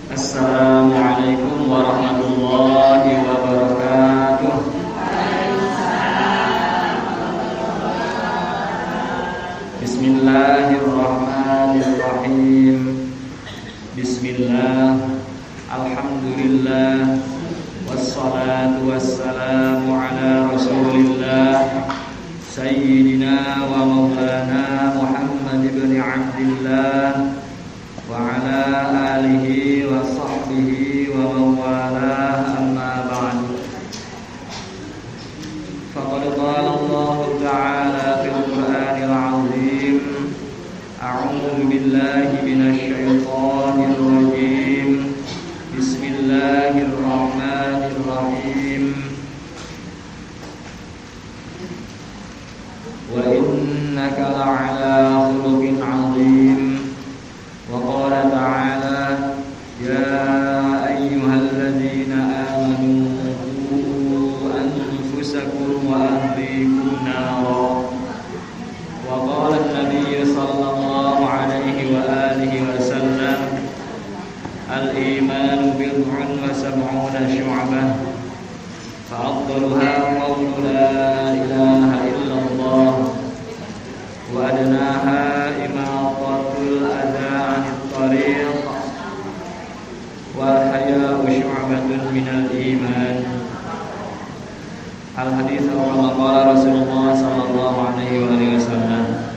Assalamualaikum warahmatullahi wabarakatuh. Bismillahirrahmanirrahim. Bismillah, alhamdulillah, wassalatu wassalamu ala rasulillah sayyidina wa maulana Muhammad ibn Abdillah wa ala alihi wa sahbihi wa mawalah, amma ba'du. Faqad qala Allah ta'ala fil Qur'anil 'azim, a'udzu billahi minasy syaithanir rajim. Bismillahirrahmanirrahim. Wa innaka la'ala khuluqin 'azim. Wa qala ta'ala, ya ayyuhalladzina amanu qu anfusakum wa ahlikum nara. Wa qala an-nabiy sallallahu alaihi wa alihi wasallam, al-imanu bid'un wa sab'una syu'bah, fa afdaluha qawlu la ilaha illallah wa adnaha imatatul adha 'anit tariq wal haya'u syu'batun minal iman. Al hadis wa qala Rasulullah sallallahu alaihi wasallam.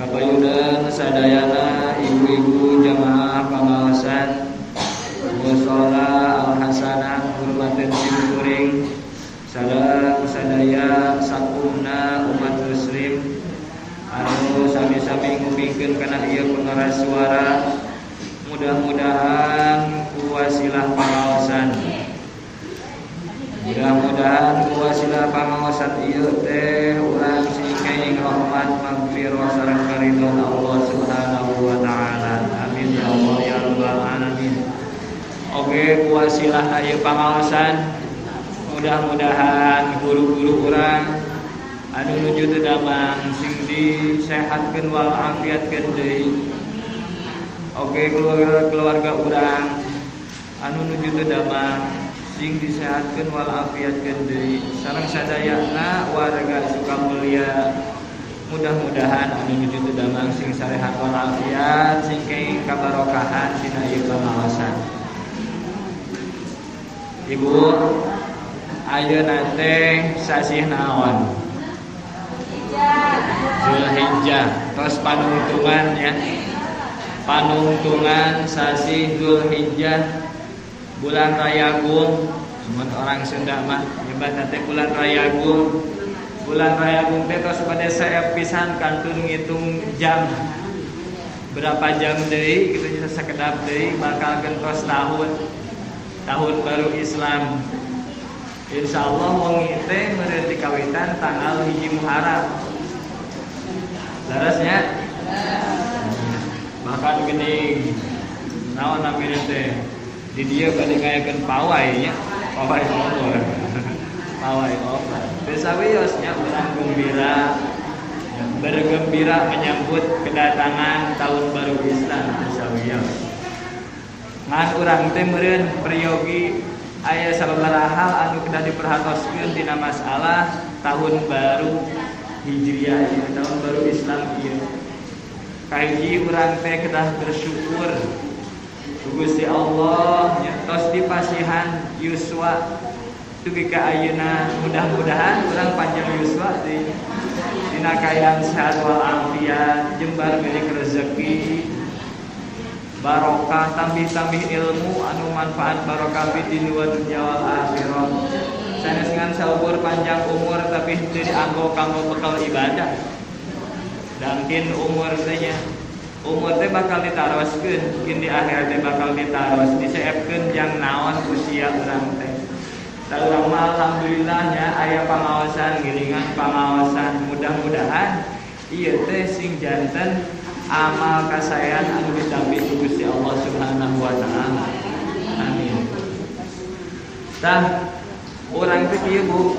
Kapayudan sadayana ibu-ibu jamaah pangaosan mushola al hasanah hormateun simkuring sadaya sadaya sakumna umat muslim anu sami-sami ngupingkeun kana ieu pengeras suara, mudah-mudahan kuwasilah pangaosan, mudah-mudahan kuwasilah pangaosan ieu teh urang sing kenging rahmat magfirah sareng karidhoan Allah Subhanahu wa taala. Amin ya Allah ya rabbal alamin. Oke, kuwasilah ieu pangaosan, mudah-mudahan guru-guru urang anu nuju teu damang sing disehatkeun wal afiatkeun deui. Oke, keluarga-keluarga urang anu nuju teu damang sing disehatkeun wal afiatkeun deui. Sareng sadayana warga Sukamulya, mudah-mudahan anu nuju teu damang sing sarehat wal afiat, sing kenging kabarokahan dina ieu pangaosan. Ibu, ayeuna teh sasih naon? Zulhijjah, tos panungtungan ya. Panungtungan sasih Zulhijjah, bulan Rayagung. Semua orang Sunda mah nyebat teh bulan Rayagung. Bulan Rayagung teh tos pada saep pisan kantun ngitung jam. Berapa jam deui kitu nya sakedap deui bakal gentos tahun. Tahun baru Islam. Insyaallah wengi teh meureun dikawitan tanggal 1 Muharram. Larasnya? Bahkan geuning naon namina teh? Di dieu bade ngayakeun pawai nya, pawai obor. Pawai obor. Teu sawios nya urang gembira, bergembira menyambut kedatangan tahun baru Islam teu sawios. Ngan urang teh meureun peryogi aya sababaraha hal anu kedah diperhatoskeun dina masalah tahun baru Hijriah ieu, tahun baru Islam ieu. Kahiji urang teh kedah bersyukur Gusti Allah nya tos dipasihan yuswa dugi ka ayeuna, mudah-mudahan urang panjang yuswa deui dina kaayaan sehat wal afiat, jembar milik rezeki, barokah, tambih-tambih ilmu anu manfaat barokah fid dunya wal akhirah. Sanes ngan saukur panjang umur tapi henteu dianggo kanggo bekal ibadah. Dangkin umur teh nya, umur teh bakal ditaroskeun, kin di akhirat teh bakal ditaros, diseepkeun jang naon usia urang teh. Tah urang mah alhamdulillah nya aya pangaosan, gilingan pangaosan, mudah-mudahan ieu teh sing janten amal kasaean anu ditampi ku Gusti Allah Subhanahu wa taala. Amin. Tah urang teh kieu Bu.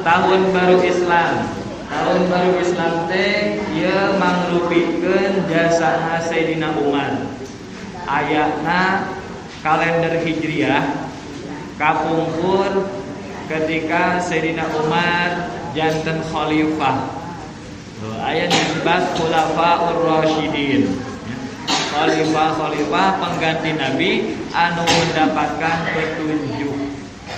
Tahun baru Islam. Tahun baru Islam teh ieu mangrupikeun jasana Sayyidina Umar. Ayatna Kalender Hijriah kapungkur ketika Sayyidina Umar janten khalifah. Aya disebut Khulafaur Rasyidin. Khalifah-khalifah pengganti Nabi anu mendapatkan petunjuk,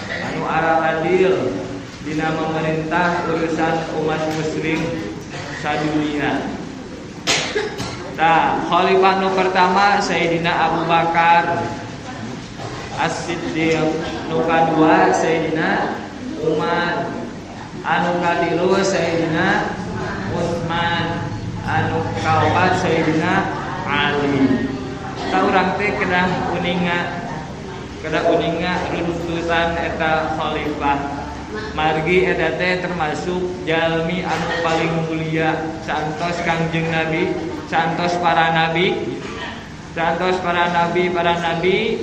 anu arah adil dina memerintah urusan umat muslim sadunia. Nah, khalifah nu pertama Sayyidina Abu Bakar As-Siddiq, nu kadua Sayyidina Umar, anu katilu Sayyidina Utsman, anu kaopat Sayyidina Ali. Ta urang teh kedah uninga runtutan eta khalifah. Margi eta teh termasuk jalmi anu paling mulia santos Kangjeng Nabi, santos para nabi. Santos para nabi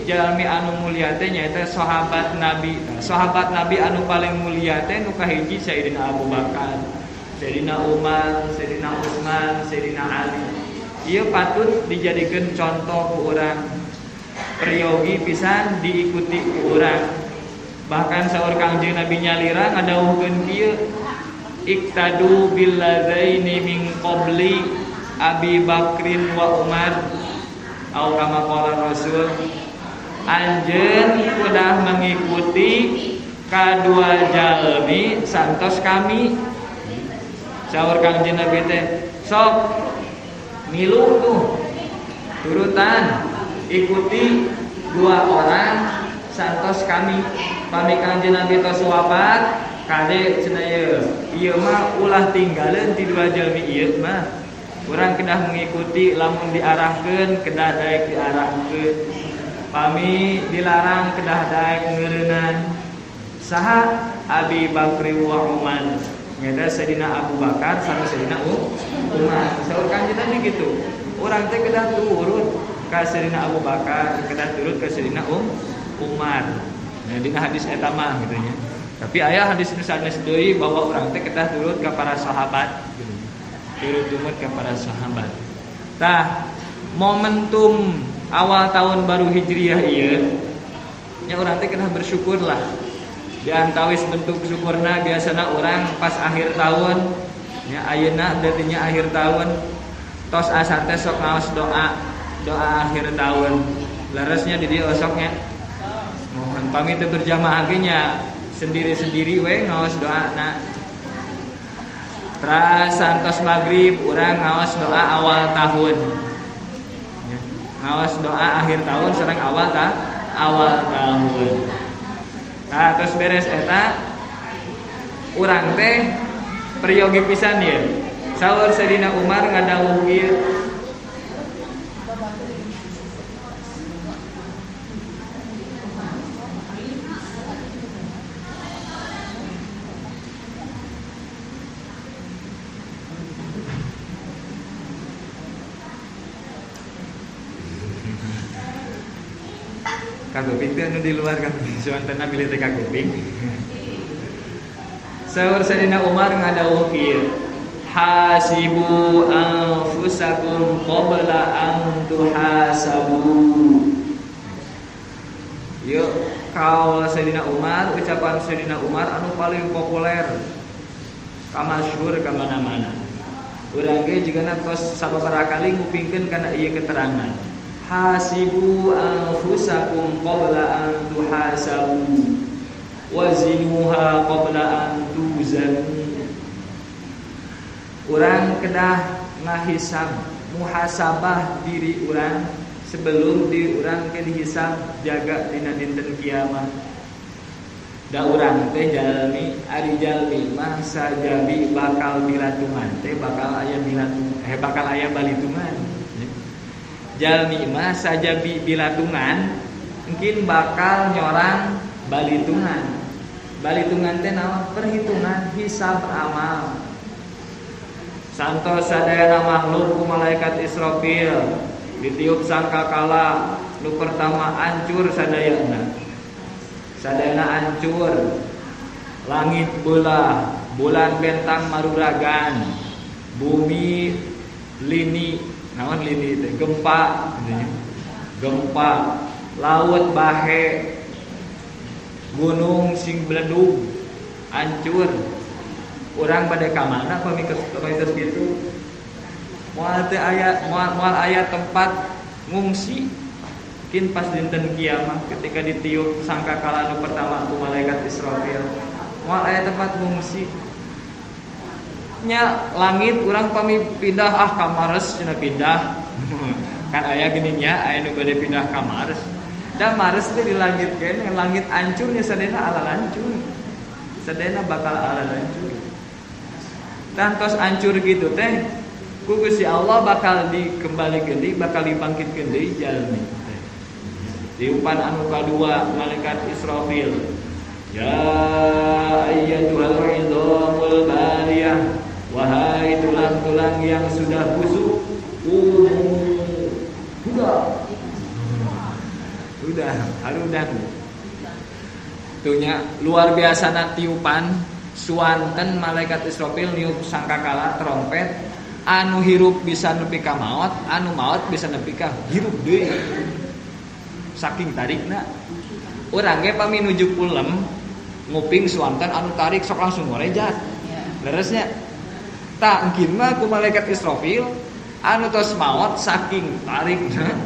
jalmi anu mulia teh nyaeta sahabat nabi. Sahabat nabi anu paling mulia teh nu kahiji Sayyidina Abu Bakar, Sayyidina Umar, Sayyidina Utsman, Sayyidina Ali. Ieu patut dijadikeun contoh ku urang. Peryogi pisan diikuti ku urang. Bahkan saur Kangjeng Nabi nyalira ngadawuhkeun kieu, iktadu billazaini min qabli Abi Bakrin wa Umar. Au kama qala Rasul, anjeun kudah mengikuti kadua jalmi santos kami. Saur Kangjeng Nabi teh, sok milu tuh turutan ikuti dua orang santos kami. Pami Kangjeng Nabi tos wafat kade cenah ieu, ieu mah ulah tinggaleun ti dua jalmi ieu mah. Urang kedah mengikuti, lamun diarahkeun kedah daek diarahkeun, pami dilarang kedah daek ngeureunnan. Saha Abi Bakri wa Umar, nyaeta Sayyidina Abu Bakar sareng Sayyidina Umar. Saur Kangjeng Nabi gitu. Urang teh kedah turut ka Sayyidina Abu Bakar, kedah turut ka Sayyidina Umar. Nah, dina hadis eta mah gitu nya. Tapi aya hadis nu sanes deui bahwa urang teh kedah turut ka para sahabat gitu. Turut tumut ke para sahabat. Tah, momentum awal tahun baru Hijriah ieu nya urang teh kedah bersyukurlah. Di antawis bentuk syukurna biasana urang pas akhir tahun nya, ayeuna berarti nya akhir tahun tos asa teh sok ngaos doa, doa akhir tahun. Leresnya di dieu osoknya. Mohon pamit teu berjamaah ge nya sendiri-sendiri we ngaos doana. Teras santos maghrib urang ngaos doa awal tahun. Ngaos doa akhir tahun sareng awal tahun. Nah, terus beres eta urang teh peryogi pisan ieu. Saur Sayyidina Umar ngadawuh ieu, kaguping teh anu di luar kaguping suantana bilih teh kaguping. Saur Sayyidina Umar ngadawuh kieu, hasibu anfusakum qabla an tuhasabu. Yuk kaul Sayyidina Umar, ucapan Sayyidina Umar anu paling populer, kamasyhur ka mana-mana. Urang ge jigana tos sababaraha kali ngupingkeun kana ieu keterangan. Hasibu anfusakum qabla an tuhasabu wazinuha qabla an tuzanu. Urang kedah ngahisab, muhasabah diri urang sebelum diri urang ke dihisab jaga dina dinten kiamat. Da urang teh jalmi ari jalmi mah sajabi bakal bilatungan teh bakal aya bilatung bakal aya balitungan. Jalmi mah sajabi bilatungan mungkin bakal nyorang balitungan. Balitungan teh naon? Perhitungan hisab amal. Santos sadayana makhluk ku malaikat Israfil ditiup sangkakala nu pertama hancur sadayana. Sadayana hancur. Langit belah, bulan bentang maruragan, bumi lini, naon lini teh? Gempa, gempa. Laut bahe, gunung sing beledug, hancur. Urang bade ka mana pami tos kitu? Moal teu aya, moal aya tempat ngungsi. Mungkin pas dinten kiamah ketika ditiup sangkakala anu pertama ku malaikat Israfil, moal aya tempat ngungsi. Nya langit urang pami pindah ah ka Mars cenah pindah. Kan aya geuning nya aya nu bade pindah ka Mars. Da Mars teh di langit keneh, langit hancurnya sadayana ala hancur. Sadayana bakal ala hancur. Dan tos hancur gitu teh ku Gusti Allah bakal dikembalikeun deui, bakal dibangkitkeun deui jalmi. Tiupan anu kadua malaikat Israfil. Ya ayyatuhal idhamul baliyah, wahai tulang-tulang yang sudah busuk, udah harudan. Tuhnya luar biasa na tiupan suanten malaikat Israfil niup sangkakala trompet, anu hirup bisa nepi ka maot, anu maot bisa nepi ka hirup deui. Saking tarikna. Urang ge pami nuju kulem nguping suanten anu tarik sok langsung ngorejat. Leresnya tah engkin mah ku malaikat Israfil anu tos maot saking tarikna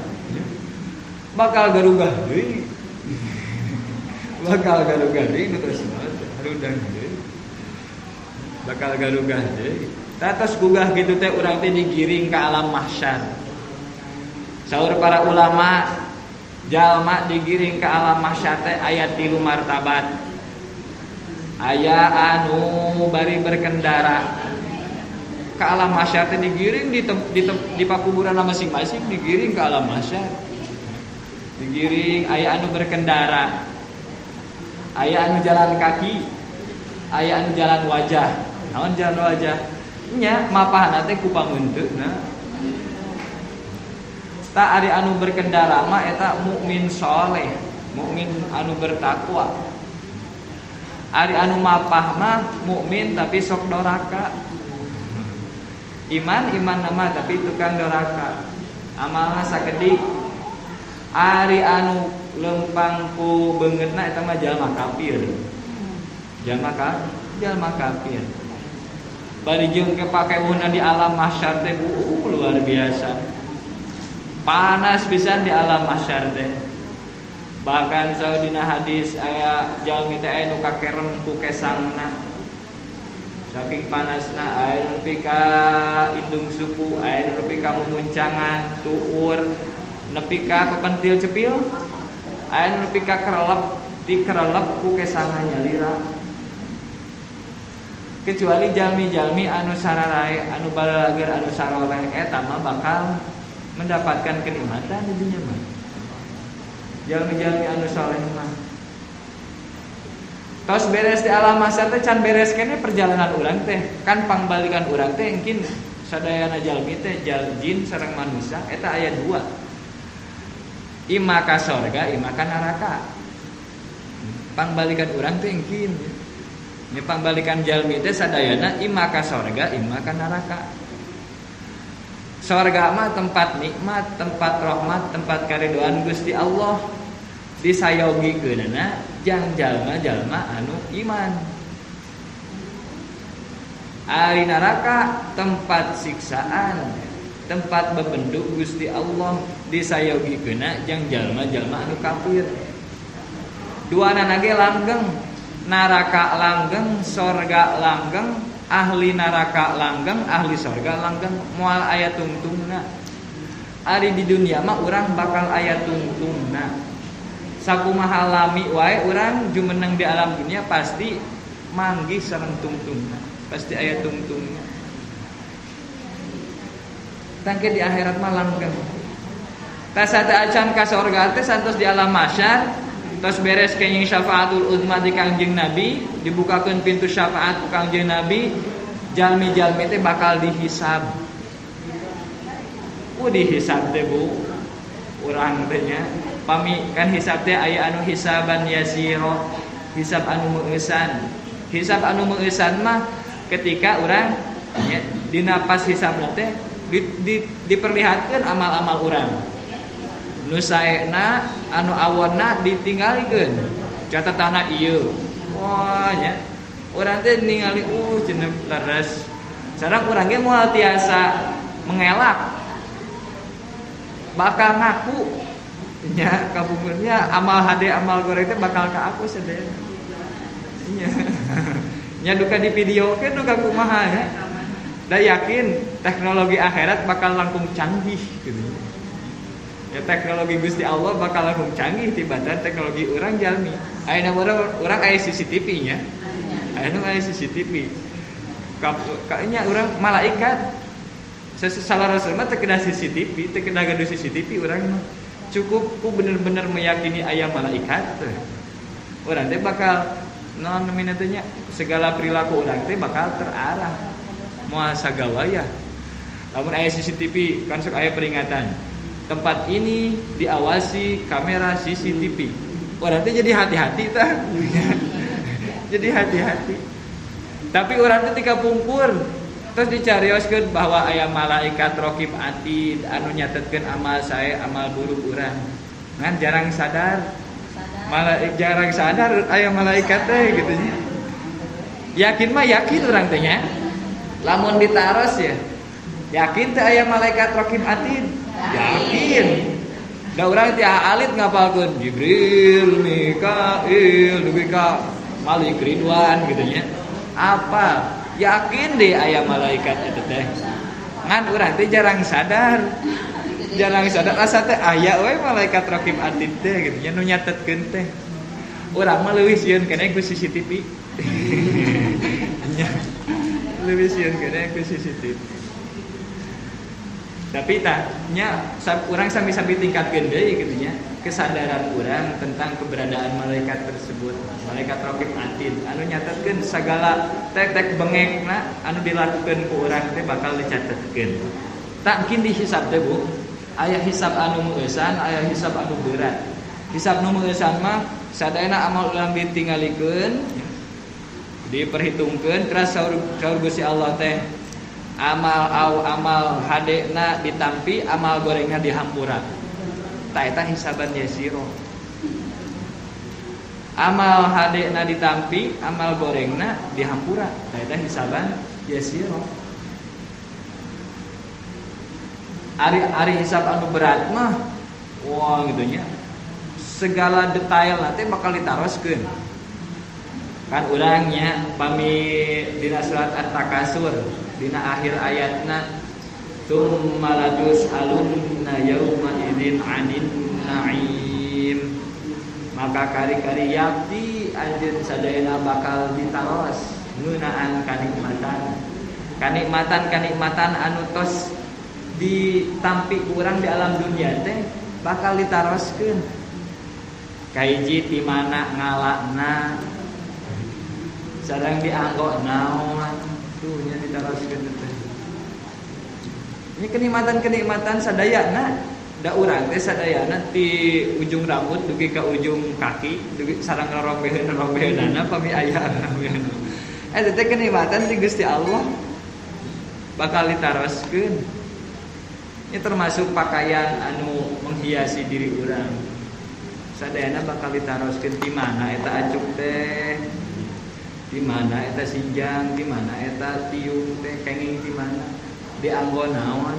bakal garugah deui. Bakal garugah deui nu tos maot harudang deui. Bakal garugah deui. Tah tos gugah kitu teh urang teh digiring ka alam mahsyar. Saur para ulama jalma digiring ke alam mahsyar teh aya 3 martabat. Aya anu bari berkendara ke alam mahsyar teh digiring di pakuburan masing-masing, digiring ke alam mahsyar. Digiring aya anu berkendara, aya anu jalan kaki, aya anu jalan wajah. Naon jalan wajah? Nya mapahna teh ku pamunteuna. Ta ari anu berkendara mah eta mukmin soleh, mukmin anu bertakwa. Ari anu mapah mah mukmin tapi sok doraka. Iman iman nama tapi tukang doraka. Amalna sakedik. Ari anu lempang ku beungeutna eta mah jalma kafir. Jalma kafir. Bari jeung ke pakeuhna di alam mahsyar teh luar biasa. Panas pisan di alam mahsyar teh. Bahkan saudina hadis aya jalmi teh aya nu kakerem ku kesangna. Saking panasna aya nu nepi ka indung suku, aya nu nepi ka mumuncangan, tuur, nepi ka pepentil cepil, aya nu nepi ka kerelep, dikerelep ku kesangna nyalira. Kecuali jalmi-jalmi anu sararae, anu balalager, anu saroleh eta mah bakal mendapatkan kenikmatan di dunia mah. Jalmi-jalmi anu saleh mah. Tos beres di alam mahsyar teh can beres keneh perjalanan urang teh. Kan pangbalikan urang teh engkin sadayana jalmi teh jin sareng manusia eta aya 2. Ima ka sorga, ima ka neraka. Pangbalikan urang teh engkin. Ini pangbalikan jalmi teh sadayana ima ka sorga, ima ka neraka. Sorga mah tempat nikmat, tempat rahmat, tempat karidoan Gusti Allah. Disayogikeunana jang jalma-jalma anu iman. Ari neraka tempat siksaan, tempat bebenduk Gusti Allah. Disayogikeunana jang jalma-jalma anu kafir. Duanana ge langgeng, neraka langgeng, sorga langgeng, ahli neraka langgeng, ahli sorga langgeng, moal aya tungtungna. Ari di dunia mah urang bakal aya tungtungna. Sakumaha lami wae urang jumeneng di alam dunia pasti manggih sareng tungtungna, pasti aya tungtungna. Tangke di akhirat mah langgeng. Tas acan ka sorga teh santos di alam mahsyar, tos beres kenging syafaatul uzma di Kangjeng Nabi, dibukakeun pintu syafaat ku Kangjeng Nabi, jalmi-jalmi teh bakal dihisab. Dihisab teh Bu, urang teh nya. Pami kan hisab teh aya anu hisaban yasiro, hisab anu meueusan. Hisab anu meueusan mah ketika urang nya dina pas hisabna teh diperlihatkeun amal-amal urang. Nu saena anu awonna ditinggalikeun. Catatana ieu. Wah nya. Urang teh ningali cenah leres. Sareng urang ge moal tiasa mengelak. Bakal ngaku nya kapungkurnya amal hade amal goreng teh bakal ka aku sadaya. Nya. Nya duka di videokeun duka kumaha nya. Da yakin teknologi akhirat bakal langkung canggih gitu. Ya teknologi Gusti Allah bakal langkung canggih tibatan teknologi urang jalmi. Ayeuna urang aya CCTV nya. Ayeuna aya CCTV. Kayaknya urang malaikat salah rasul mah teu kena CCTV, teu kena gaduh CCTV urang mah. Cukup ku bener-bener meyakini aya malaikat teh. Urang teh bakal naon namina teh nya segala perilaku urang teh bakal terarah. Moal sagawaya. Lamun aya CCTV kan sok aya peringatan. Tempat ini diawasi kamera CCTV. Urang teh jadi hati-hati tah. Jadi hati-hati. Tapi urang teh tika pungkur. Terus dicarioskeun bahwa aya malaikat raqib atid anu nyatetkeun amal sae amal buruk urang. Ngan jarang sadar. Malaikat jarang sadar aya malaikat teh gitu nya. Yakin mah yakin urang teh nya. Lamun ditaros ya. Yakin teh aya malaikat raqib atid? Yakin. Da urang teh alit ngapalkeun Jibril, Mikail, dugi ka Malik Ridwan gitu nya. Apa? Yakin deh aya malaikat eta teh. Ngan urang teh jarang sadar. Jarang sadar asa teh aya we malaikat raqib atid teh gitu nya nu nyatetkeun teh. Urang mah leuwih sieun keneh ku CCTV. Nya. Leuwih sieun keneh ku CCTV. Tapi tah nya urang sami-sami tingkatkeun deui kitu nya kesadaran urang tentang keberadaan malaikat tersebut. Malaikat raqib atid anu nyatetkeun sagala tek-tek bengekna anu dilakukeun ku urang teh bakal dicatetkeun. Tak mungkin dihisab teh Bu. Aya hisab anu meueusan, aya hisab anu berat. Hisab nu meueusan mah sadayana amal urang ditinggalikeun, diperhitungkeun teras saur Gusti Allah teh amal au amal hadena ditampi, amal gorengna dihampura. Ta eta hisaban yasiro. Amal hadena ditampi, amal gorengna dihampura. Ta eta hisaban yasiro. Ari hisab anu berat mah wah gitu nya. Segala detail teh bakal ditaroskeun. Kan urangnya pami dina surat At-Takasur dina akhir ayatna tsumma latus'alunna yauma idzin 'anin na'im. Maka kari-kari yakti anjeun sadayana bakal ditaros ngeunaan kanikmatan. Kanikmatan-kanikmatan anu tos ditampi urang di alam dunia teh bakal ditaroskeun. Kahiji ti mana ngalakna sareng dianggo naon tuh nya ditaroskeun teh. Ini kenikmatan-kenikmatan sadayana da urang teh sadayana ti ujung rambut dugi ka ujung kaki dugi sareng rorombeheun-rorombeheunana pami aya rorombeheun. Eta teh kenikmatan ti Gusti Allah bakal ditaroskeun. Ini termasuk pakaian anu menghiasi diri urang. Sadayana bakal ditaroskeun di mana eta acuk teh, di mana eta sinjang, di mana eta tiung teh kenging di mana, dianggo naon.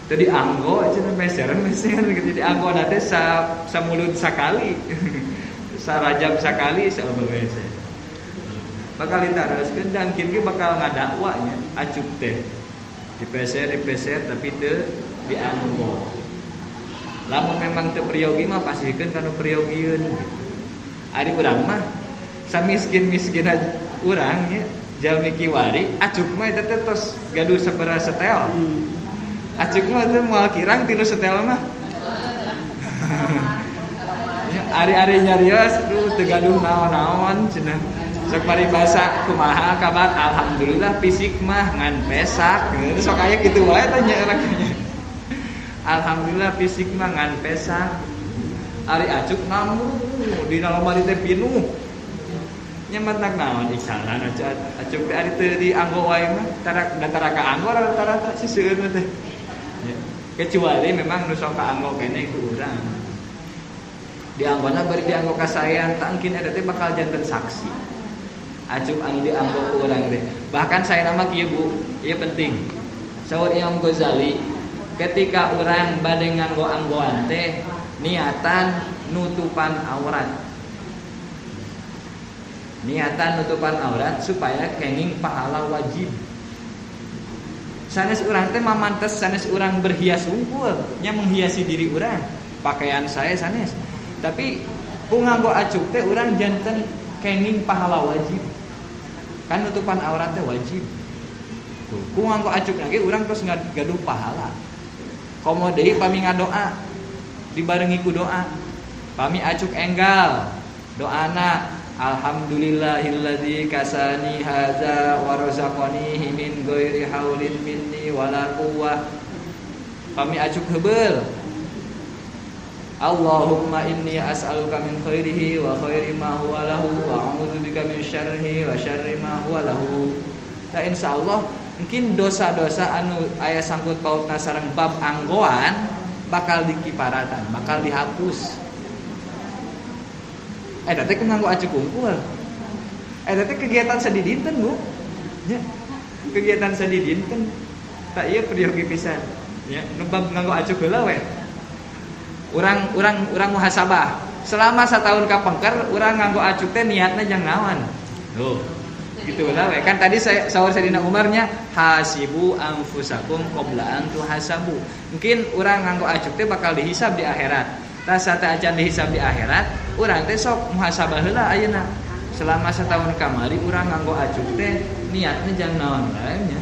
Teu dianggo cenah meser-meser gitu dianggo teh samulut sakali. Sarajab sakali saeumeuse. Bakal ditaroskeun dan kini bakal ngadakwa nya acuk teh. Dipeser tapi teu dianggo. Lamun memang teu priyogi mah pasihkeun kana priyogieun gitu. Ari urang mah samiskin-miskin urang nya jalmi kiwari acuk mah eta teh tos gaduh sabaraha setel. Acuk mah teh moal kirang tinu setel mah. Ari-ari nyarios duh teu gaduh naon-naon cenah. Sok paribasa kumaha kabar alhamdulillah fisik mah ngan pesak. Sok aya kitu wae teh nya urang. Alhamdulillah fisik mah ngan pesak. Ari acuk namu dina lemari teh pinuh. Nya matak naon iksalan acuk teh ari teu dianggo wae mah tara ka anggo rata-rata siseueun teh. Kecuali memang nu sok kaanggo keneh ku urang. Dianggona bari dianggo kasaean tangkin eta teh bakal janten saksi. Acuk anu dianggo ku urang teh. Bahkan saya nama kieu Bu, ieu penting. Saur Imam Ghazali, ketika urang bade nganggo-anggoan teh niatan nutupan aurat. Niatan nutupan aurat supaya kenging pahala wajib. Sanes urang teh mamantes sanes urang berhias wungkul, nya menghiasi diri urang, pakaian saya sanes. Tapi ku nganggo acuk teh urang janten kenging pahala wajib. Kan nutupan aurat teh wajib. Tuh, ku nganggo acuk lagi urang terus gaduh pahala. Komo deui pami ngadoa dibarengi ku doa. Pami acuk enggal doana alhamdulillahilladzi kasani hadza wa razaqanihi min ghairi haulin minni wala quwwah. Pami acuk heubeul Allahumma inni as'aluka min khairihi wa khairi ma huwa lahu wa a'udzubika min syarrihi wa syarri ma huwa lahu. Nah, insyaallah mungkin dosa-dosa anu aya sangkut pautna sareng bab anggoan bakal dikiparatan, bakal dihapus. Eta teh nganggo acuk wungkul. Eta teh kegiatan sadidinten, Bu. Nya. Kegiatan sadidinten. Tak ieu peryogi pisan. Nya, nu bab nganggo acuk heula we. Urang muhasabah. Selama satahun kapengker urang nganggo acuk teh niatna jang naon. Tuh. Gitu lah we. Kan tadi saya saur Sayyidina Umarnya hasibu anfusakum qabla an tuhasabu. Mungkin urang nganggo acuk teh bakal dihisab di akhirat. Tah sate acan dihisab di akhirat, urang teh sok muhasabah heula ayeuna. Selama setahun kamari urang nganggo acuk teh niatna jang naon bae nya.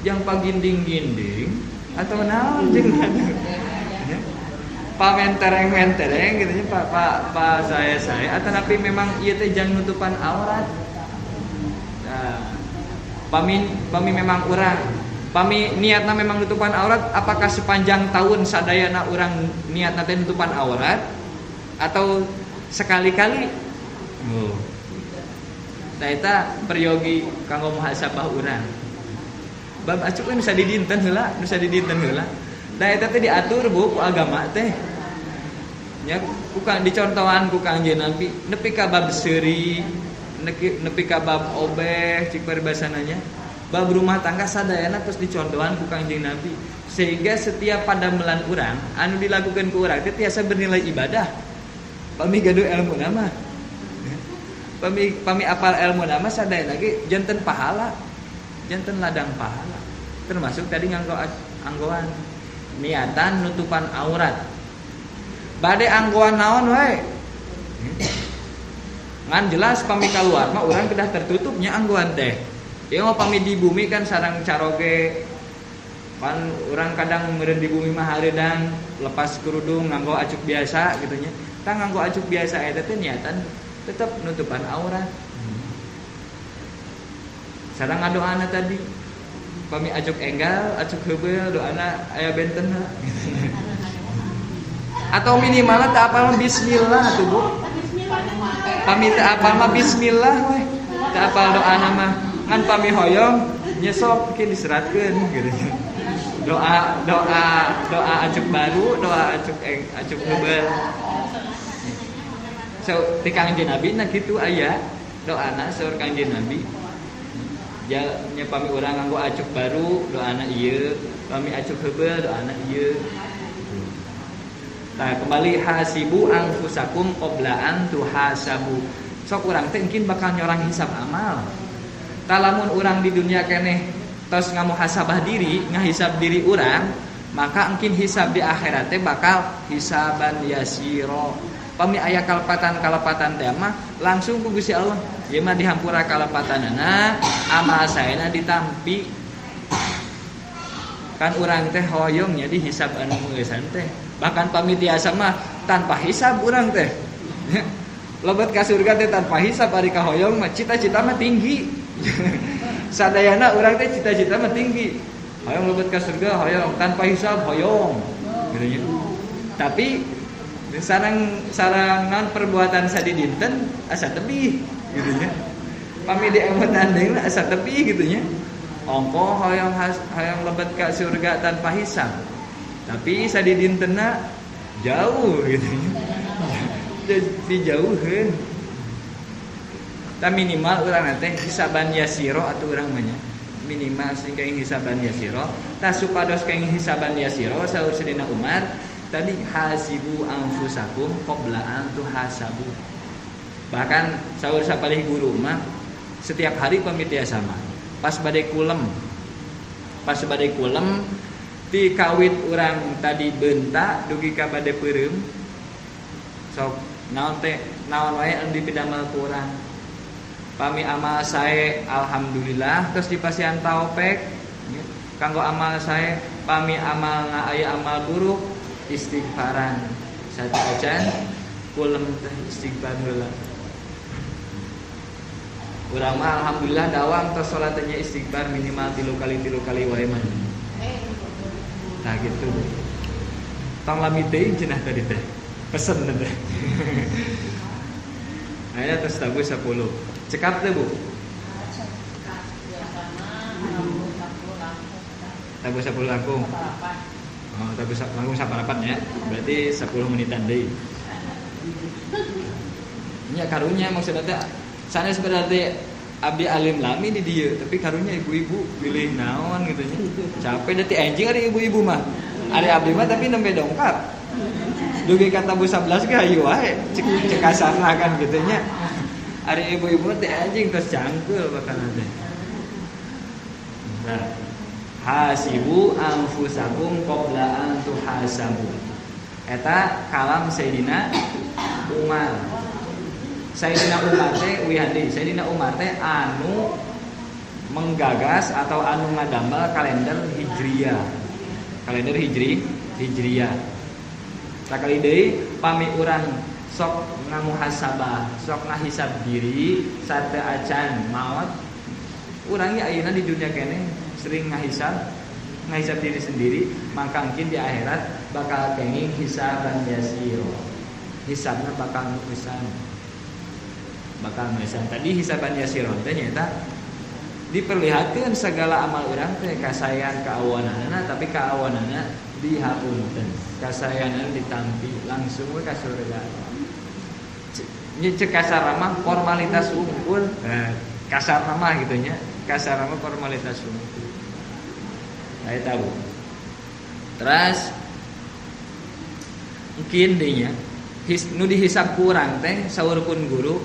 Jang paginding-ginding atau naon jeung nya. Pamentereng-mentereng gitu nya pak saya atau tapi memang ieu teh jang nutupan aurat. Nah, pami memang urang pami niatna memang nutupan aurat, apakah sepanjang tahun sadayana urang niatna teh nutupan aurat atau sekali-kali? Oh. Nah eta peryogi kanggo muhasabah urang. Bab acuk nu sadidinten heula, nu sadidinten heula. Da eta teh diatur Bu ku agama teh. Nya ku kang dicontohan ku Kangjeng Nabi nepi ka bab seuri, nepi ka bab obeh cik paribasana nya. Bab rumah tangga sadayana terus dicontohan ku Kangjeng Nabi sehingga setiap padamelan urang anu dilakukan ku urang teh tiasa bernilai ibadah. Pami gaduh ilmu nama. Pami apal ilmu nama sadayana ge janten pahala. Janten ladang pahala. Termasuk tadi nganggo anggoan niatan nutupan aurat. Bade anggoan naon wae. Ngan jelas pami kaluar mah urang kedah tertutupnya anggoan teh. Ieu mah pami di bumi kan sarang caroge. Pan urang kadang meureun di bumi mah hareudang lepas kerudung nganggo acuk biasa gitu nya. Tah nganggo acuk biasa eta teh niatan tetep nutupan aurat. Sarang ngadoana tadi. Pami acuk enggal, acuk heubeul doana aya bentenna. Atau minimalna teu apal mah bismillah atuh Bu. Pami teu apal mah bismillah we. Teu apal doana mah. Ngan pami hoyong nyesok mungkin diseratkeun gitu. Doa doa doa acuk baru, doa acuk acuk heubeul. So ti Kangjeng Nabi na kitu aya doana saur Kangjeng Nabi. Ja nya pami urang nganggo acuk baru doana ieu, pami acuk heubeul doana ieu. Nah, kembali hasibu anfusakum qabla an tuhasabu. Sok urang teh mungkin bakal nyorang hisab amal. Talamun urang di dunia keneh tos ngamuhasabah diri, ngahisab diri urang, maka mungkin hisab di akhirat teh bakal hisaban yasiro. Pami aya kalepatan-kalepatan teh mah langsung ku Gusti Allah. Ieu mah dihampura kalepatanana, amal saena ditampi. Kan urang teh hoyong nya dihisab anu meueusan teh. Bahkan pami tiasa mah tanpa hisab urang teh. Lebet ka surga teh tanpa hisab ari kahoyong mah cita-cita mah tinggi. Sadayana urang teh cita-cita mah tinggi. Hoyong lebet ka surga hoyong tanpa hisab hoyong. Gitu nya. Tapi sarang non perbuatan sadidinten asa tebih gitu nya. Pami diemutan deui asa tebih gitu nya. Ongko hoyong lebet ka surga tanpa hisab. Tapi sadidintena jauh gitu. Dijauheun. Tah minimal urang teh hisaban yasiro atuh urang mah nya. Minimal sing kaing hisaban yasiro. Tah supados kaing hisaban yasiro saur Sayyidina Umar tadi hasibu anfusakum qabla an tuhasabu. Bahkan saur sapalih guru mah setiap hari pamit sama. Pas bade kulem. Pas bade kulem ti kawit urang tadi bentak dugi ka bade peureum. Sok naon teh naon wae anu dipidamel ku urang. Pami amal sae alhamdulillah terus dipasihan taufik kanggo amal sae, pami amalna aya amal buruk istighfaran. Sateuacan kulem teh istighfar heula. Urang mah alhamdulillah dawam tos salatnya istighfar minimal 3 kali wae mah. Nah gitu. Tong lami teuing cenah tadi teh. Pesen teh. Aya tos tabuh 10. Cekap teh Bu. Tabuh 10 langkung. Oh, tabuh langkung saparapat nya. Berarti 10 menitan deui. Nya karunya maksudna teh sanes berarti abdi alim lami di dieu, tapi karunya ibu-ibu pilih naon gitu nya. Capek da ti anjing ari ibu-ibu mah. Ari abdi mah tapi nembe dongkap. Dugi ka tabuh 11 ge hayu wae, cek kasarna kan gitu nya. Ari ibu-ibu teh anjing tos cangkeul bakal teh. Nah, hasibu anfusakum qabla an tuhasabu. Eta kalam Sayyidina Umar. Sayyidina Umar teh wihandi, Sayyidina Umar teh anu menggagas atau anu ngadamel kalender Hijriah. Kalender Hijriah. Sakali deui pami urang sok ngamuhasabah, sok ngahisab diri sateu acan maot. Urang ge ayeuna di dunia keneh sering ngahisab diri sendiri, mangka mungkin di akhirat bakal kenging hisaban yasir. Hisabna bakal nukisan. Bakal nukisan. Tadi hisaban yasir teh nyaeta diperlihatkeun segala amal urang teh kasayan kaawananana, tapi kaawanana dihapunten. Kasayanana ditampi langsung we ka surga. Nya cek kasar mah formalitas unggul. Nah, kasar mah gitu nya. Kasar mah formalitas unggul. Saya tahu. Terus mungkin deui nya nu dihisab ku urang teh saur pun guru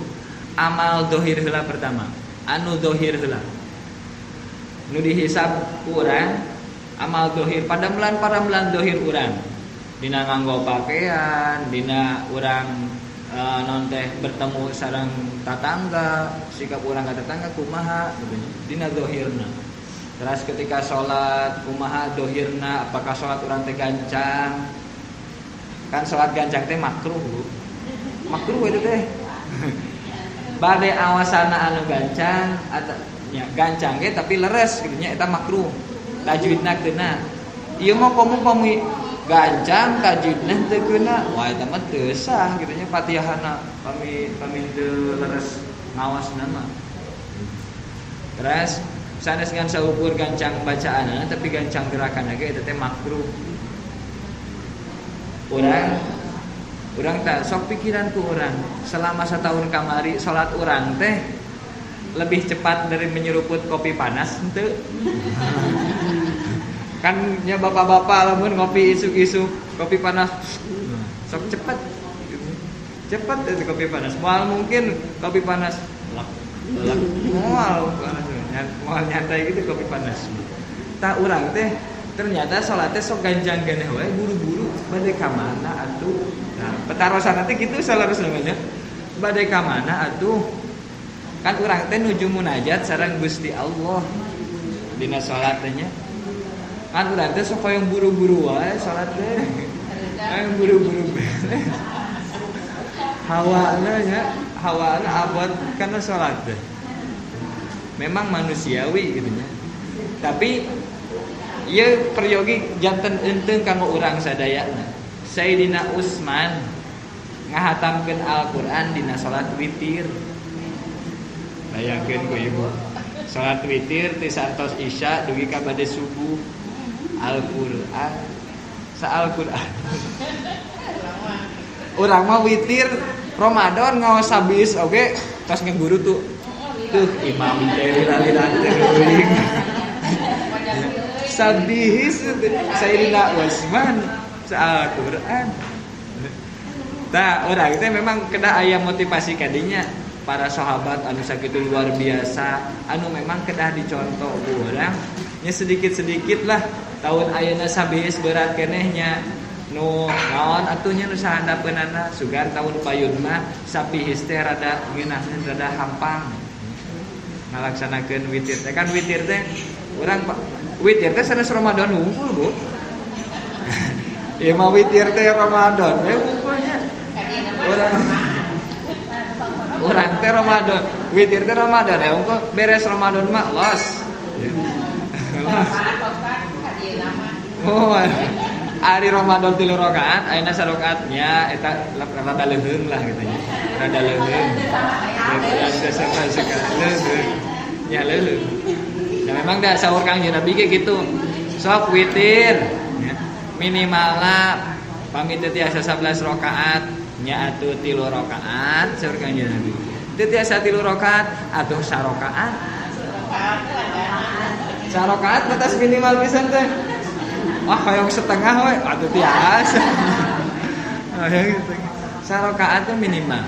amal dohir heula pertama. Anu dohir heula. Nu dihisab ku urang amal dohir padamelan dohir urang. Dina nganggo pakaian, dina urang non teh bertemu sareng tatangga, sikap urang ka tetangga kumaha gitu nya. Dina dohirna. Terus ketika sholat kumaha dohirna, apakah sholat urang teh gancang? Kan sholat gancang teh makruh, Bu. Makruh itu teh. Bade awasana anu gancang atau nya gancang ge tapi leres gitu nya eta makruh. Tajwidna keuna. Ieu mah komo gancang tajwidna teu keuna. Wah eta mah teu sah gitu nya Fatihahna pami teu leres ngawasna mah. Terus sanes ngan saukur gancang bacaanana tapi gancang gerakanna ge eta teh makruh. Urang tak sok pikiran ku urang selama setahun kamari salat urang teh lebih cepat dari menyeruput kopi panas henteu. Kan nya bapak-bapak lamun ngopi isuk-isuk kopi panas sok cepat. Cepat itu kopi panas. Moal mungkin kopi panas lek lek moal panas. Moal nyantai gitu kopi panas. Tah urang teh ternyata salatnya sok ganjang geneh wae buru-buru bade ka mana atuh. Nah, petarosan teh kitu salarus namanya. Bade ka mana atuh? Kan urang teh nuju munajat sareng Gusti Allah dina salat teh nya. Kan urang teh sok hoyong buru-buru wae salat teh. Hoyong buru-buru beres. Hawana nya, hawana abot kana salat teh. Memang manusiawi gitu nya. Tapi ieu peryogi janten eunteung kanggo urang sadayana. Sayyidina Utsman ngahatamkeun Al-Qur'an dina salat witir. Bayangkeun ku ibu. Salat witir ti santos Isya dugi ka bade subuh. Al-Qur'an. Sa Al-Qur'an. Urang mah witir Ramadan ngaos habis oge tos ngeguru tuh. Tuh imam teh lila-lila teuing. Sabihis Sayyidina Utsman sa Al-Qur'an. Tah urang teh memang kedah aya motivasi kadinya para sahabat anu sakitu luar biasa anu memang kedah dicontoh ku urang nya sedikit-sedikit lah tahun ayeuna sabihis berat keneh nya nu naon atuh nya nu sahandapeunana sugan tahun payun mah sabihis teh rada ngeunaheun rada hampang ngalaksanakeun witir teh kan witir teh urang witir teh sanes Ramadan wungkul Bu. Ieu mah witir teh Ramadan we wungkulnya. Urang teh Ramadan, witir teh Ramadan ya wungkul beres Ramadan mah los. Oh, ari Ramadan 3 rakaat, ayeuna sarakaat nya eta rada leuheung lah gitu nya. Rada leuheung. Rada nya leuheung. Nah memang dah sahur Kangjeng Nabi ge gitu. Sok witir ya. Minimalna pamit teu tiasa 11 rakaat nya atuh 3 rakaat sahur Kangjeng Nabi. Teu tiasa 3 rakaat atuh sarakaat. Sarakaat batas minimal pisan teh. Wah hoyong setengah we atuh tiasa. Hoyong setengah. Sarakaat teh minimal.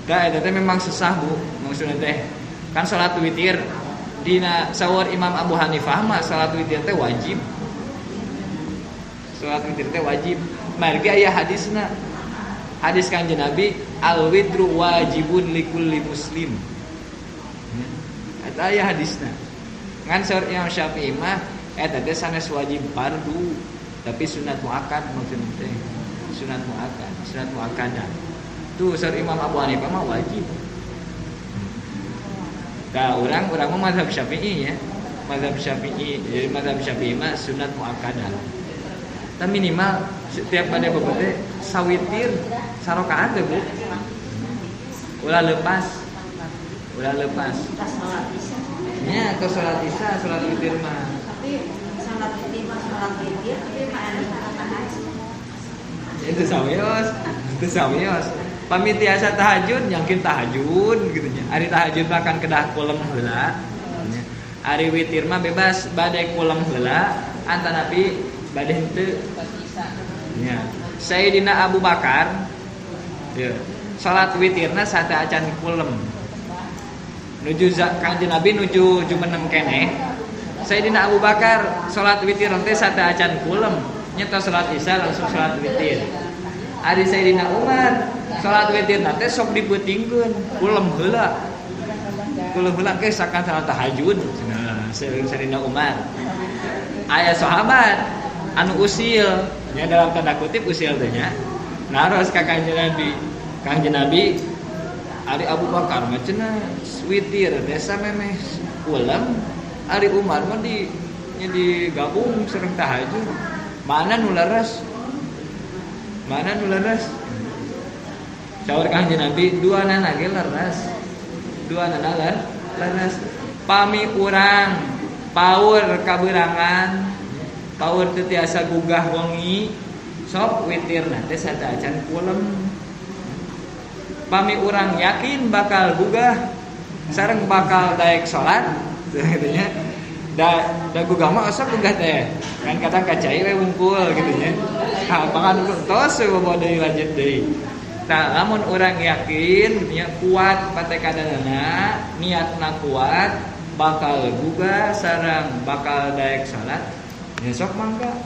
Da eta teh memang susah Bu, maksudna teh kan salat witir dina saur Imam Abu Hanifah mah salat witir teh wajib. Salat witir teh wajib. Margi aya hadisna. Hadis Kanjeng Nabi al witru wajibun likulli muslim. Eta aya hadisna. Ngan saur Imam Syafi'i mah eta teh sanes wajib fardu, tapi sunat muakkad maksudna teh. Sunat muakkad, sunat muakkadah. Tuh saur Imam Abu Hanifah mah wajib. Nah, urang mah mazhab Syafi'i ya. Mazhab Syafi'i, jadi mazhab Syafi'i mah sunat muakkadah. Tapi minimal setiap pada bebete sawitir sarakaat teh Bu. Ulah lepas. Ulah lepas. Nya atau salat isya, salat witir mah. Tapi salat witir mah salat witir tapi mah anu sarakaat. Itu sawios, itu sawios. Pamit tiasa tahajud, nyangkin tahajud gitu nya. Ari tahajud mah kan kedah kulem heula. Ari witir mah bebas bade kulem heula antanapi bade henteu. Nya. Sayyidina Abu Bakar ya, salat witirna sateuacan kulem. Nuju Kangjeng Nabi nuju jumeneng keneh. Sayyidina Abu Bakar salat witir teh sateuacan kulem. Nya tos salat isya langsung salat witir. Ari Sayyidina Umar salat witir teh sok dipeutingkeun kulem heula. Kulem heula ge sakan salat tahajud. Nah, Sayyidina Umar. Aya sahabat anu usil, nya dalam tanda kutip usil teh nya. Naros ka Kangjeng Nabi. Kangjeng Nabi ari Abu Bakar mah cenah witir desa memeh kulem, ari Umar mah di nya digabung sareng tahajud. Mana nu leres? Mana nu leres? Saur Kangjeng Nabi dua nana ge leres. Dua nana leres. Pami urang paur kaberangan, paur teu tiasa gugah wengi, sok witirna teh sateuacan kulem. Pami urang yakin bakal gugah sareng bakal daek salat gitu nya. Da gugah mah osok gugah teh. Kan kadang kacai we wungkul gitu nya. Hampangan tos we bawa deui lanjut deui. Nah, lamun urang yakin gitu nya kuat patekadanana, niatna kuat, bakal gugah sareng bakal daek salat, nya sok mangga.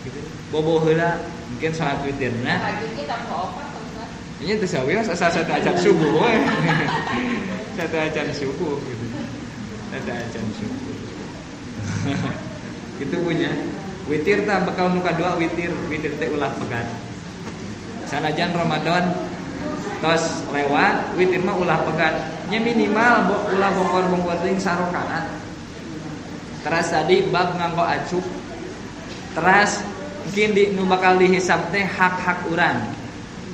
Gitu. Bobo heula mungkin salat witirna. Tahajud ge tambah opat. Ini teu sawios asal sateuacan subuh we. Sateuacan subuh gitu. Sateuacan subuh. Gitu punya. Witir tah bakal nu kadua witir, witir teh ulah pegat. Sanajan Ramadan tos lewat, witir mah ulah pegat. Nya minimal ulah bongkor-bongkor teuing sarakaat. Teras tadi bab nganggo acuk. Teras mungkin di nu bakal dihisab teh hak-hak urang.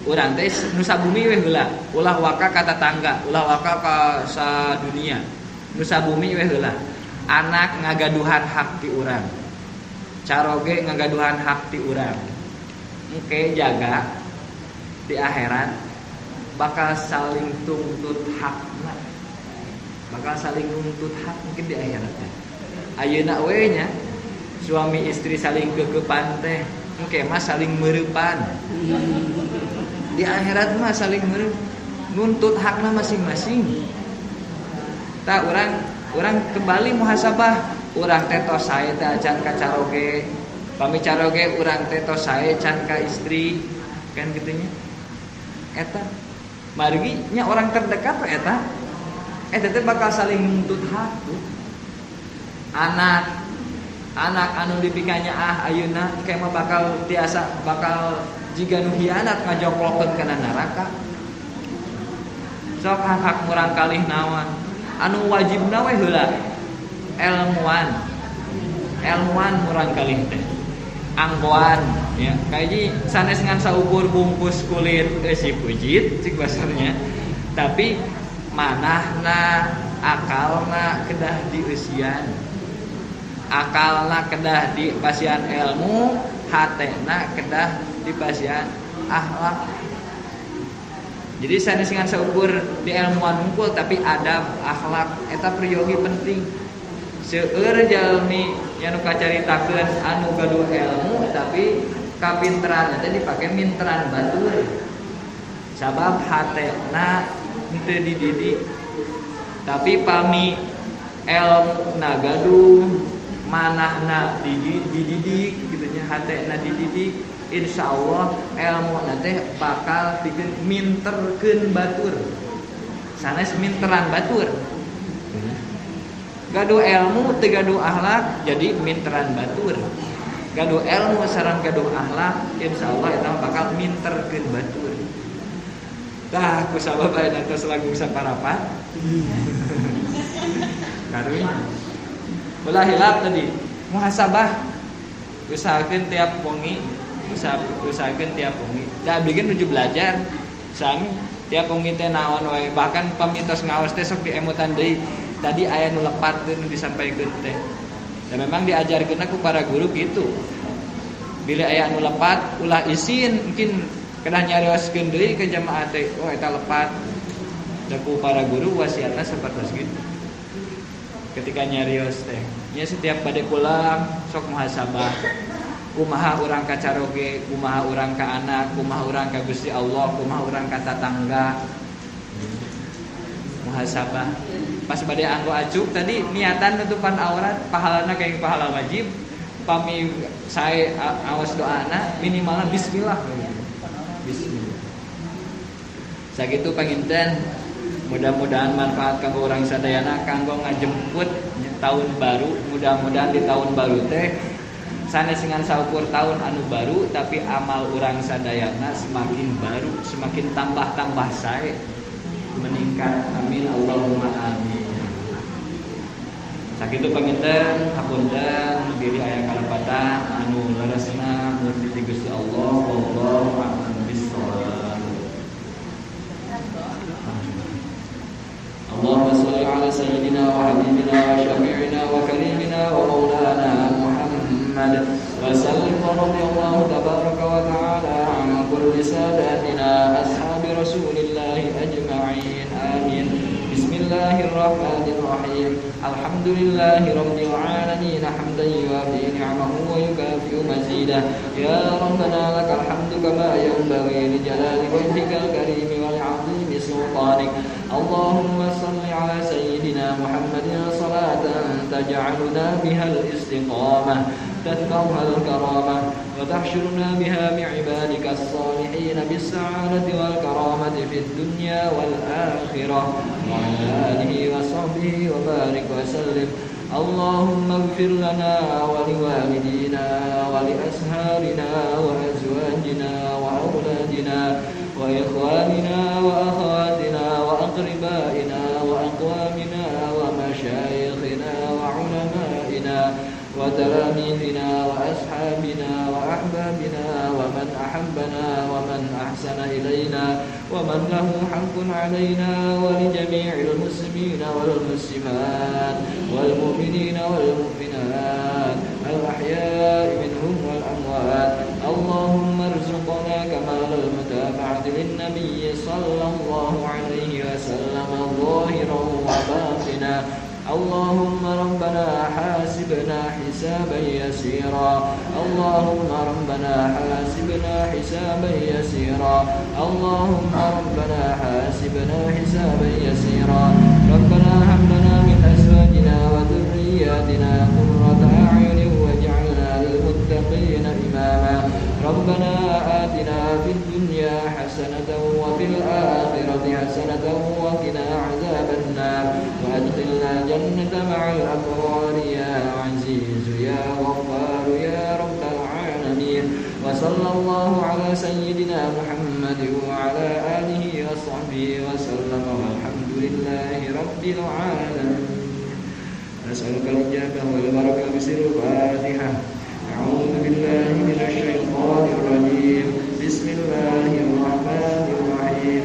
Urang teh nu sabumi we heula, ulah waka ka tatangga, ulah waka ka sadunia. Nu sabumi we heula. Anak ngagaduhan hak ti urang, caroge ngagaduhan hak ti urang. Engke jaga di akhirat bakal saling tuntut hakna. Bakal saling nuntut hak mungkin di akhirat teh. Ayeuna we nya suami istri saling kegepan teh, engke mah saling meureupan. Di akhirat mah saling meureum, nuntut hakna masing-masing. Tah urang kembali muhasabah, urang teh tos sae teh acan ka caroge. Pami caroge urang teh tos sae can ka istri, kan kitu nya. Eta margi nya orang terdekat we eta. Eta teh bakal saling nuntut hak tuh. Anak anu dipikanya ayeuna engke mah bakal tiasa bakal jiga nu hianat ngajoklokeun kana neraka. Sok hak-hak murang kalih naon? Anu wajibna we heula elmuan. Elmuan murang kalih teh. Anggoan ya. Kaji sanes ngan saukur bungkus kulit eusi pujit cik basarnya. Tapi manahna akalna kedah dieusian. Akalna kedah dipasian ilmu, hatena kedah dipasian akhlak. Jadi sanes ngan saukur di ilmuan unggul tapi adab akhlak eta priyogi penting. Seueur jalmi anu kacaritakeun anu gaduh ilmu tapi kapinteran teh dipake minteran batur. Sabab hatena henteu dididik. Tapi pami elmuna gaduh, manahna dididik kitu nya, hatena dididik, insyaallah elmuna teh bakal pikeun minterkeun batur. Sanes minteran batur. Gaduh ilmu teu gaduh akhlak jadi minteran batur. Gaduh ilmu sareng gaduh akhlak insyaallah eta bakal minterkeun batur. Tah ku sabab aya tos lagu saparapat. Karunya. Ulah hilap tadi muhasabah. Usahakeun tiap wengi, usahakeun tiap wengi. Da abdi ge nuju belajar sami tiap wengi teh naon wae, bahkan pamitos ngaos teh sok diemutan deui. Tadi aya nu lepat teh nu disampaikeun teh. Dan memang diajarkeun ku para guru gitu. Bila aya nu lepat ulah isin, mungkin kedah nyarioskeun deui ke jamaah teh, oh eta lepat. Da ku para guru wasiatna sapertos kitu. Ketika nyarios teh, nya setiap bade pulang sok muhasabah. Kumaha urang ka caroge, kumaha urang ka anak, kumaha urang ka Gusti Allah, kumaha urang ka tatangga. Muhasabah. Pas bade anggo acuk tadi niatan nutupan aurat, pahalana kayak pahala wajib. Pami sae awas doana minimalna bismillah. Bismillah. Sakitu panginten, mudah-mudahan manfaat kanggo urang sadayana kanggo ngajemput tahun baru. Mudah-mudahan di tahun baru teh sanes ngan saukur tahun anu baru tapi amal urang sadayana semakin baru, semakin tambah-tambah sae meningkat. Amin Allahumma amin. Sakitu panginten, hapunten diri aya kalepatan anu leresna murni ti Gusti Allah, wallahu a'lam bissawab. Allahumma shalli ala sayyidina wa habibina wa syafi'ina wa karimina wa maulana Muhammad wa sallim wa radhiyallahu tabaraka wa ta'ala an kulli sadatina ashabi rasulillahi ajma'in. Amin. Bismillahirrahmanirrahim. Alhamdulillahi rabbil alamin hamdan yuwafi ni'amahu wa yukafi'u mazidah. Ya Rabbana lakal hamdu kama yanbaghi li jalali wajhikal karim wa li'azimi sultanik. Allahumma salli ala sayyidina Muhammadin salatan taj'aluna biha al-istiqamah, تدفعها الكرامة، وتحشرنا بها بعبادك الصالحين بالسعادة والكرامة في الدنيا والآخرة، وعلى آله وصحبه وبارك وسلم. اللهم اغفر لنا ولوالدينا ولأسهارنا وأزواجنا وأولادنا وإخواننا وأخواتنا وأقربائنا وأقوامنا ومشايخنا وعلمائنا وتلاميذنا وأصحابنا وأحبابنا ومن أحبنا. أحبنا ومن أحسن إلينا ومن له حق علينا ولجميع المسلمين والمسلمات والمؤمنين والمؤمنات الأحياء منهم والأموات. اللهم ارزقنا كمال المتابعة للنبي صلى الله عليه وسلم ظاهرا وباطنا. اللهم ربنا حاسبنا حسابا يسيرا. اللهم ربنا حاسبنا حسابا يسيرا. اللهم ربنا حاسبنا حسابا يسيرا. ربنا هب لنا من أزواجنا وذرياتنا قرة أعين واجعلنا للمتقين إماما. ربنا آتنا في الدنيا حسنة وفي الآخرة حسنة وقنا عذاب النار وأدخلنا الجنة مع الأبرار يا عزيز يا غفار يا رب العالمين. وصلى الله على سيدنا محمد وعلى آله وصحبه وسلم والحمد لله رب العالمين. نسألك الإجابة والبركة بسر الفاتحة. أعوذ بالله من الشيطان الرجيم. بسم الله الرحمن الرحيم.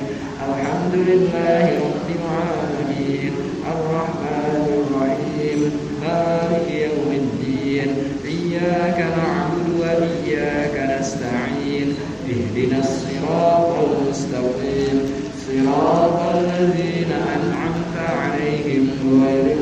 الحمد لله رب العالمين الرحمن الرحيم مالك يوم الدين إياك نعبد وإياك نستعين اهدنا الصراط المستقيم صراط الذين أنعمت عليهم غير